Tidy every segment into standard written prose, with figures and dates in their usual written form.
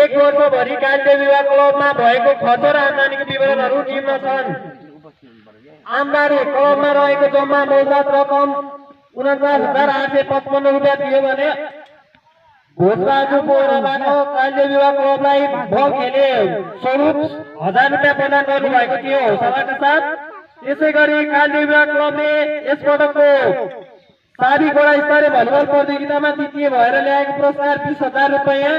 एक वर्षभरि कालीदेवी विवाह क्लबमा भएको खर्च र आम्दानीको विवरणहरू निम्न छन्। आम्दानी क्लबमा रहेको जम्मा मौजात रकम 49,855 रुपियाँ थियो भने भोजराजु बोहराबाट कालीदेवी विवाह क्लबलाई बल खेले स्वरूप 1000 रुपियाँ प्रदान गर्नुभएको थियो हौसलाका साथ। त्यसैगरी कालीदेवी विवाह क्लबले यसपटकको साबी गोडा स्तरीय भलिबल प्रतियोगितामा द्वितीय भएर ल्याएको पुरस्कार 20,000 रुपियाँ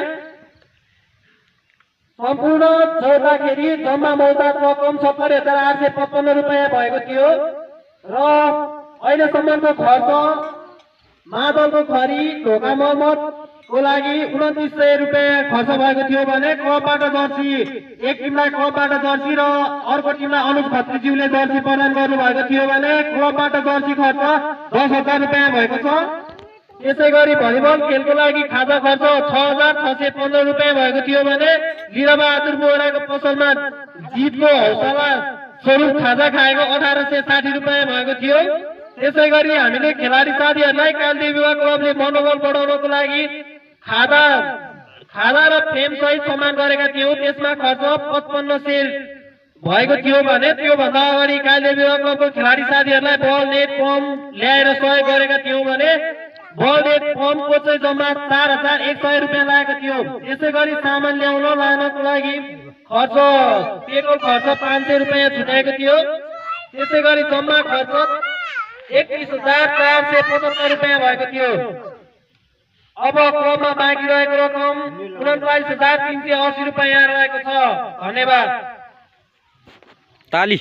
सम्पूर्ण जोड्दाखेरि जम्मा मौजात रकम 70,855 रुपियाँ भएको थियो र अहिलेसम्मको खर्च मादलको खरी ढोका मर्मतको लागि 2900 रुपियाँ खर्च भएको थियो भने क्लबबाट जर्सी एक टिमलाई क्लबबाट जर्सी र अर्को टिमलाई अनुज खत्रीज्यूले जर्सी प्रदान गर्नुभएको थियो भने क्लबबाट जर्सी खर्च 10,000 रुपियाँ भएको छ। त्यसैगरी भलिबल खेलको लागि खाजा खर्च 6,615 रुपियाँ भएको थियो भने वीरबहादुर बोहराको पसलमा जितको हौसला स्वरूप खाजा खाएको 1,860 रुपियाँ भएको थियो। त्यसैगरी हामीले खेलाडी साथीहरूलाई कालीदेवी विवाह क्लबले मनोबल बढाउनको लागि खाजा र फ्रेम सहित सम्मान गरेका थियौँ। त्यसमा खर्च 5500 भएको थियो भने त्योभन्दा अगाडि कालीदेवी विवाह क्लबको खेलाडी साथीहरूलाई बल नेट पम्प ल्याएर सहयोग गरेका थियौँ भने बल नेट पम्पको चाहिँ जम्मा 4,100 रुपियाँ लागेको थियो। त्यसैगरी सामान ल्याउन लानको लागि खर्च पेट्रोल खर्च 500 रुपियाँ छुट्याएको थियो। त्यसैगरी जम्मा खर्च 31,475 रुपियाँ भएको थियो। अब क्लबमा बाँकी रहेको रकम 39,380 रुपियाँ रहेको छ। धन्यवाद। ताली